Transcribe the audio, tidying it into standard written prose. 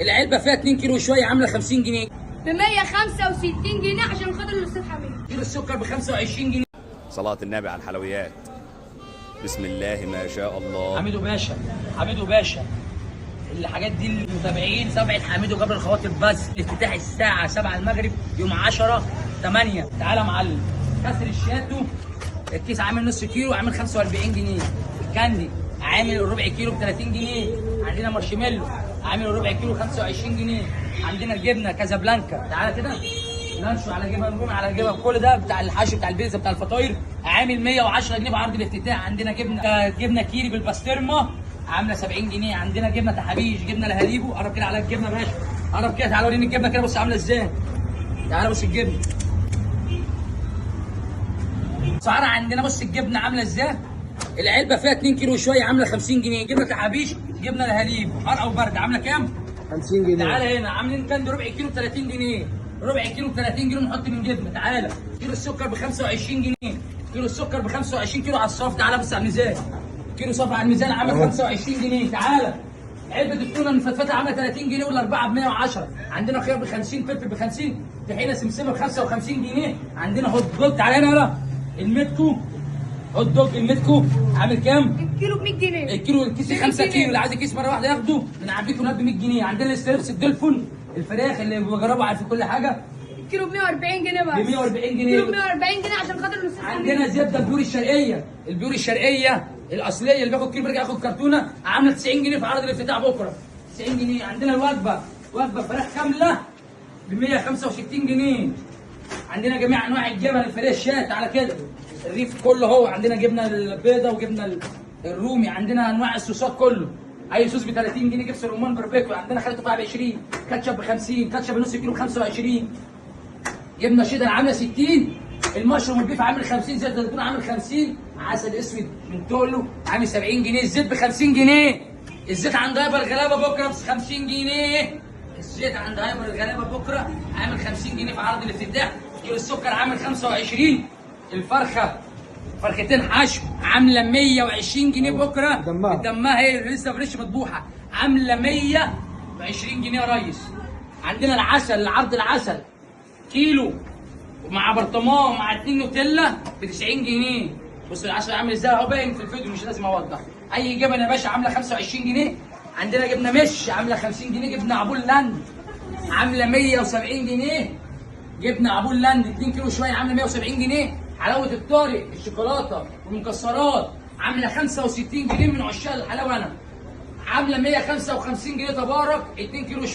العلبة فيها 2 كيلو شوية عامله 50 جنيه. ب 165 جنيه عشان خاطر الاستاذ حميد. كيلو السكر ب 25 جنيه. صلاة النبي على الحلويات. بسم الله ما شاء الله. حميدو باشا، حميدو باشا، الحاجات دي المتابعين سبعة حميدو جبر الخواطر بس. افتتاح الساعة 7 المغرب يوم 10/8. تعالى يا معلم. كسر الشاتو الكيس عامل نص كيلو عامل 45 جنيه. ال candy عامل ربع كيلو ب 30 جنيه. عندنا مارشميلو عامل ربع كيلو 25 جنيه. عندنا الجبنة كازابلانكا، تعالى كده لانشو على جبن رومي على جبن، كل ده بتاع الحشو بتاع البيتزا بتاع الفطاير عامل 110 جنيه بعرض الافتتاح. عندنا جبنه كيري بالباسترما عامله 70 جنيه. عندنا جبنه تحابيش، جبنه لهاليبو. قرب كده على الجبنة يا باشا، قرب كده تعالى وريني الجبنة كده، بص عامله ازاي. تعالى بص الجبنة سعرها عندنا، بص الجبنة عامله ازاي. العلبة فيها 2 كيلو شوية عامله 50 جنيه. جبنه تحابيش، جبنه لهاليب حار او برد عامله كام؟ 50 جنيه. تعالى هنا عاملين candy ربع كيلو ب 30 جنيه، ربع كيلو ب 30 جنيه نحط من جبنه. تعالى كيلو السكر ب 25 جنيه، كيلو السكر ب 25 كيلو على الصف. تعالى بص على الميزان، كيلو صف على الميزان عامل 25 جنيه. تعالى علبة التونه المفتفته عامله 30 جنيه والاربعة ب 110. عندنا خيار ب 50، فلفل ب 50، طحينه سمسمه ب 55 جنيه. عندنا hot dog، تعالى هنا يلا المتكو، hot dog المتكو عامل كام؟ الكيلو ب 100 جنيه. الكيلو الكيس 5 كيلو، اللي عايز كيس مرة واحدة ياخده بنعبيه كلها ب 100 جنيه. عندنا ال strips الدلفون الفراخ اللي بجربه عارف كل حاجة الكيلو ب 140 جنيه بس. ب 140 جنيه. الكيلو ب 140 جنيه عشان خاطر الاستاذ حميد. عندنا زبدة البيور الشرقية، البيور الشرقية الاصلية اللي بياخد كيلو بيرجع ياخد كرتونة عامله 90 جنيه في عرض الافتتاح بكره 90 جنيه. عندنا الوجبة، وجبة فراخ كاملة ب 165 جنيه. عندنا جميع انواع الجبن الفريشات على كده الريف كله هو. عندنا جبنه البيضة وجبنه الرومي، عندنا انواع الصوصات كله، اي صوص ب 30 جنيه، جبس رمان باربيكيو. عندنا خل تفاح ب 20، كاتشب ب 50، كاتشب نص كيلو ب 25، جبنه شيدر عامله 60، ال mushroom ال beef عامل 50، زيت الزيتون عامل 50، عسل اسود من تولو عامل 70 جنيه، الزيت ب 50 جنيه. الزيت عند هايبر الغلابة بكره ب 50 جنيه. الزيت عند هايبر الغلابة بكره عامل 50 جنيه في عرض الافتتاح. كيلو السكر عامل 25. الفرخه فرختين حشو عامله 120 جنيه بكره. دمها. دمها هي لسه fresh مذبوحه عامله 120 جنيه يا ريس. عندنا العسل، العرض العسل كيلو مع برطمان مع 2 نوتيلا ب 90 جنيه. بص العسل عامل ازاي اهو باين في الفيديو مش لازم اوضح. اي جبنه يا باشا عامله 25 جنيه. عندنا جبنه مش عامله 50 جنيه. جبنه عبول لاند عامله 170 جنيه. جبنه عبول لاند 2 كيلو شوية عامله 170 جنيه. حلاوة الطارق الشوكولاتة والمكسرات عامله 65 جنيه من عشاق الحلاوة انا. عامله 155 جنيه تبارك 2 كيلو شوية.